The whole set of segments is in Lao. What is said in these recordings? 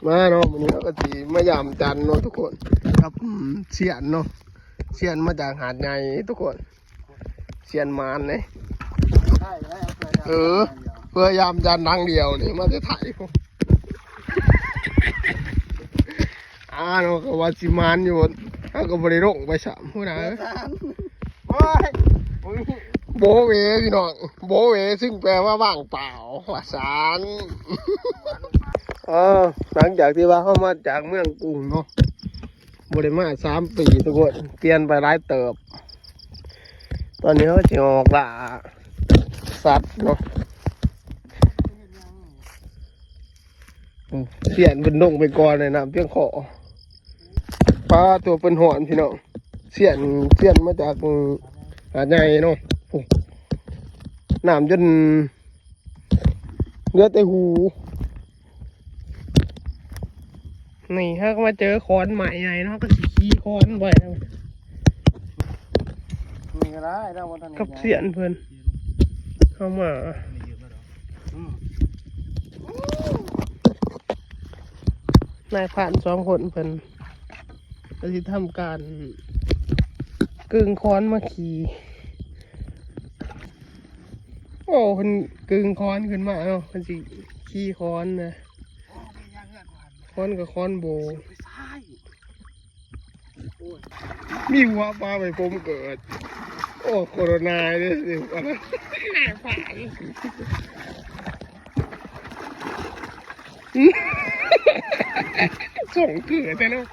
ມາເນາະ ມື້ນີ້ເຮົາກໍຊິມາຢາມຈັນເນາະທຸກຄົນ ກັບ ອືມ ຊຽນເນາະ ຊຽນມາຈາກຫາດໃຫຍ່ທຸກຄົນ ຊຽນໝານເດ້ ເອີ ເພື່ອຢາມຈັນດັງດຽວນີ້ ມາແຕ່ໄທພຸ້ນ ອ່າເນາະ ກໍວ່າຊິໝານຢູ່ ເຮົາກໍບໍ່ໄດ້ລົງໄປຊ້ຳ ຫົວໜ້າເອີຍ ໂອ້ຍ ໂບເວ ພີ່ນ້ອງ ໂບເວ ຊຶ່ງແປວ່າວ່າງເປົ່າ ວ່າຊັ້ນ ເອີ ຫຼັງຈາກທີ່ວ່າເຮົາມາຈາກເມືອງກຸງເນາະ ບໍ່ໄດ້ມາສາມປີທຸກຄົນ ປ່ຽນໄປຫຼາຍເຕີບ ຕອນນີ້ເຮົາຊິອອກລ່າສັດເນາະ ອືມ ຊຽນເພິ່ນລົງໄປກ່ອນເລີຍ ນ້ຳພຽງຄໍ ປາໂຕ ເພິ່ນຮ້ອນພີ່ນ້ອງ ຊຽນ ຊຽນມາຈາກ ອືມ ຫາດໃຫຍ່ເນາະ ໂອ້ ນ້ຳຈົນເຫຼືອແຕ່ຫູ ນີ້ເຮົາກໍມາເຈີຂອນໄມ້ໃຫຍ່ເນາະ ເຮົາກໍຊິຂີ່ຂອນໄປ ນີ້ກໍໄດ້ແລ້ວ ບໍ່ທັນ ກັບຊຽນເພິ່ນ ເຮົາມາ ອືມ ນາຍພານສອງຄົນເພິ່ນກໍຊິທຳການກຶງຂອນມາຂີ່ ໂອ້ ເພິ່ນກຶງຂອນຂຶ້ນມາເນາະ ເພິ່ນຊິຂີ່ຂອນນະ ຂອນກໍຂອນໂບ ມີຫົວປາໄປ ຜົມເກີດ ໂອ້ ໂຄໂຣນາເດ້ ສົ່ງເກືອແທ້ເນາະ.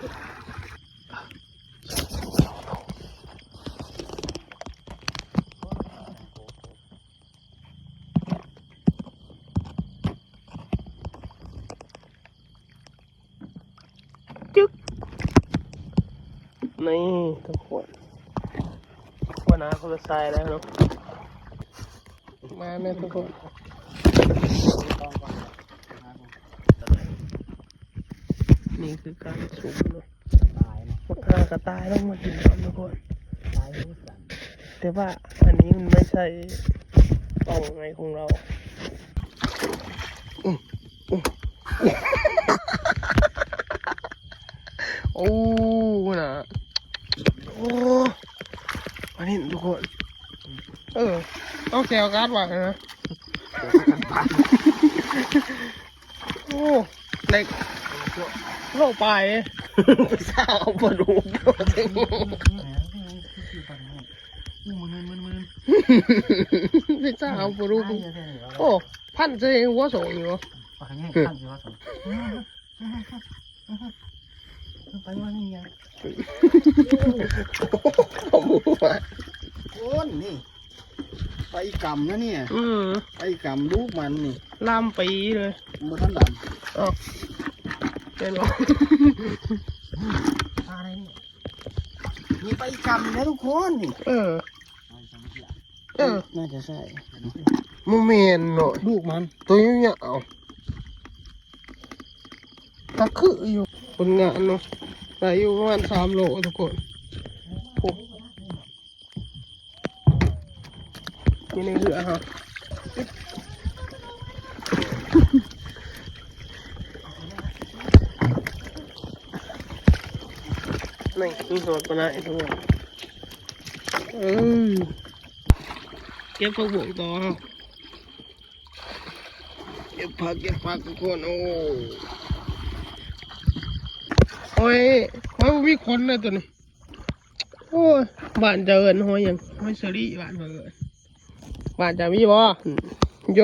ຈຶ່ກ ນີ້ທຸກຄົນ ຫົວໜ້າຄົນລະສາຍແລ້ວເນາະ ມາແມ່ນທຸກຄົນ ນີ້ຄືການສຸມເນາະ ບັກຫ່າກະຕ່າຍລົງມາກິນນ້ຳທຸກຄົນ ແຕ່ວ່າອັນນີ້ມັນໄມ່ໃຊ່ເປົ້າໝາຍຂອງເຮົາ ໂອ້ ນະ ໂອ້ ອັນນີ້ທຸກຄົນ ເອີ ເອົາແຊວກາດວ່ານະ ໂອ້ ໄດ້ໂລປາຍ ໄປຊາວປາດຸກ ໄປຊາວປາດຸກ ໂອ້ ພັນໃສ່ຫົວສອງນີ້ບໍ ໄປວ່ານີ້ຫຍັງ ໂອ້ນ ນີ້ ໄປອີກຳນະນີ້ ອືມ ໄປອີກຳລູກມັນນີ້ ລຳປີເລີຍ ບໍ່ທັນດຳ ເອົ້າ ເຫັນບໍ່ ປາໄດ້ນີ້ ນີ້ໄປອີກຳແລ້ວທຸກຄົນນີ້ ເອີ ເອີ ໜ້າຈະໃຊ່ ບໍ່ແມ່ນເນາະ ລູກມັນ ໂຕຍາວໆ ກໍຄືຢູ່ ຜົນງານເນາະ ໄດ້ຢູ່ປະມານສາມໂລທຸກຄົນ ໂອ້ ຢູ່ໃນເຮືອເຮົາ ນີ້ມີຮອດປາໄດ້ທຸກຄົນ ເອີ ເກັບຜັກບົວຕໍ່ເຮົາ. ເກັບຜັກ ເກັບຜັກທຸກຄົນ ໂອ້ ໂອ້ຍ ໂອ້ຍ ບໍ່ມີຄົນເລີຍຕົວນີ້ ໂອ້ຍ ບ້ານເຈົ້າເອີ້ນຫອຍຫຍັງ ຫອຍເຊີຣີ ບ້ານຂ້ອຍເອີ້ນ ບ້ານເຈົ້າມີບໍ່ ໂຢ